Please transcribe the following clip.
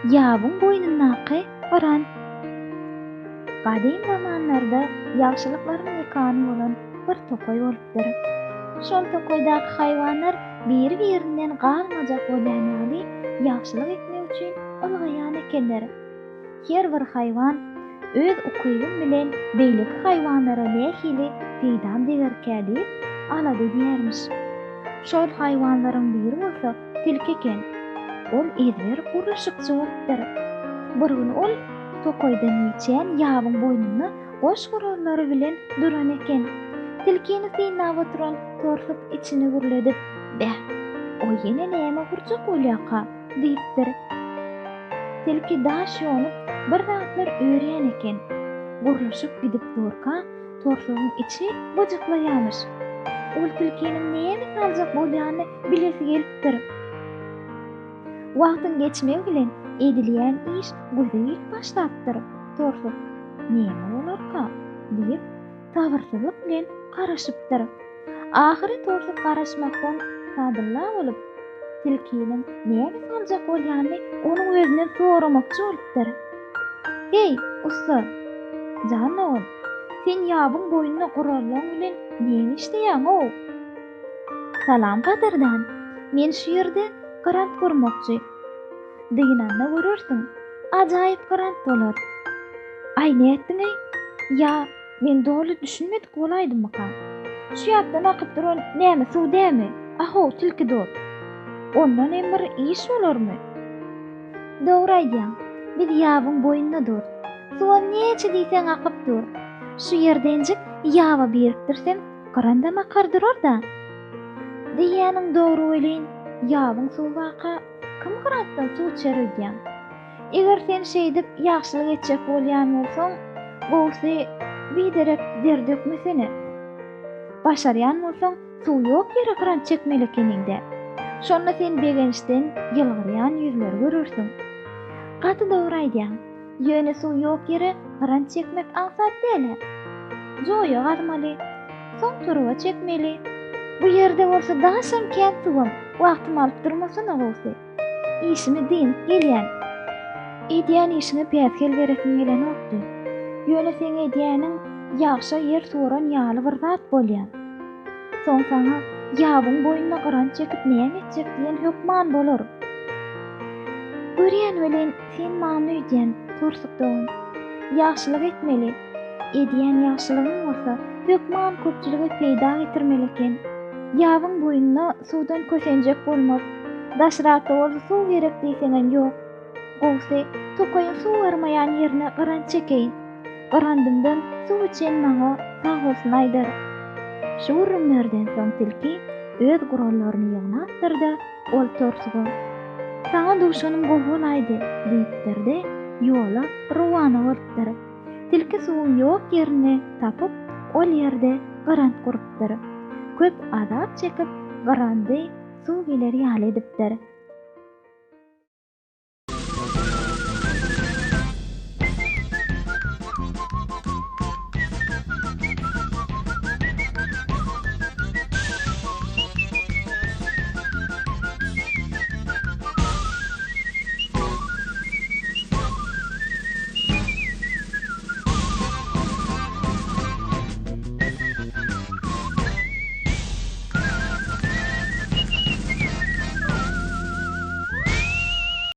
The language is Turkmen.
Ýabyň boýnundaky gyran. Gadym zamanlarda ýagşylyklaryň mekany bolan bir tokaý bolupdyr. Şol tokaýdaky haýwanlar biri-birinden galmajak bolýan ýaly ýagşylyk etmek üçin ylgaýan ekenler. Her bir haýwan öz ukybym bilen beýleki haýwanlara nähili peýdam degerkä diýip alada edýärmiş. Şol haýwanlaryň biri bolsa tilki eken. Ol ezber gurluşykçy bolupdyr. Bir gün ol tokaýdan geçýän ýabyň boýnunda goş-gurallary bilen duran eken. Tilkini synlap oturan torsuk içini gürledip, Beh, o ýene näme gurjak bolýaka? diýipdir. Tilki daş ýonup, bir zatlar örýän eken. Gurluşyk gidip durka, torsugyň içi byjyklaýamyş. Ol tilkiniň näme saljak bolýanyny bilesi gelipdir. Wagtyň geçmegi bilen edilýän iş göze ilip başlapdyr. Torsuk, Näme bolarka? diýip, sabyrsyzlyk bilen garaşypdyr. Ahyry torsuk garaşmakdan sadylla bolup, tilkiniň näme saljak bolýanyny onuň özünden soramakçy bolupdyr. Heý, ussa, jan dogan, sen ýabyň boýunda gurallaň bilen näme işleýäň-ow? Salam, gadyrdan! Men şu ýerde grant gurmakçy. Dynanda görersiň, ajaýyp grant bolar. Aý, nätdiň-eý? Ýa men doly düşünmedik bolaýdymmykam? Şu ýapdan akyp duran näme suw dämi? Ahow, tilki dost! Ondan hem bir iş bolarmy? Dogry aýdýaň. Biz ýabyň boýunda durus. Suwam näçe diýseň akyp dur. Şu ýerdenjik ýaba birikdirsem, gyrandam akar durar-da. Diýýäniň dogry welin, ýabyň suwy barka, kim gyrantdan suw içer öýdýäň? Eger sen şeýdip ýagşylyk etjek bolýan bolsaň, gowusy biderek der dökmesene. Başarýan bolsaň, suw ýok ýere grant çekmeli ekeniň-dä. Şonda sen begençden ýylgyrýan ýüzleri görersiň. Gaty dogry aýdýaň. Ýöne suw ýok ýere grant çekmek aňsat däl-ä. Joýa gazmaly, soň turba çekmeli. Bu ýerde bolsa daşam kän suwam, wagtymy alyp durmasana gowusy. Işimi dynyp gelýän. Edýän işiňe päsgel beresim gelenokdy. Ýöne seň edýäniň ýagşa ýer suwaran ýaly bir zat bolýa. Soň saňa ýabyň boýunda gyran çekip näme etjek diýen hökman bolar. Görýän welin sen mamla öýdýän, torsuk dogan. Ýagşylyk etmeli. Edýän ýagşylygyň bolsa hökman köpçülige peýda getirmeli eken. Ýabyň boýunda suwdan kösenjek bolmaz. Daşrakda bolsa suw gerek diýseňem ýok. Gowusy, tokaýyň suw barmaýan ýerine gyrant çekeýin. Gyrandymdan suw içen maňa sag bolsun aýdar. Şu gürrüňlerden soň tilki öz gurallaryny ýygnapdyr-da, ol torsuga, Saňa duşanym gowy bolaýdy diýipdir-de, ýola rowana bolupdyr. Tilki suwuň ýok ýerini tapyp, ol ýerde gyrant gurupdyr. Köp azap çekip, gyrandy suw geler ýaly edipdir.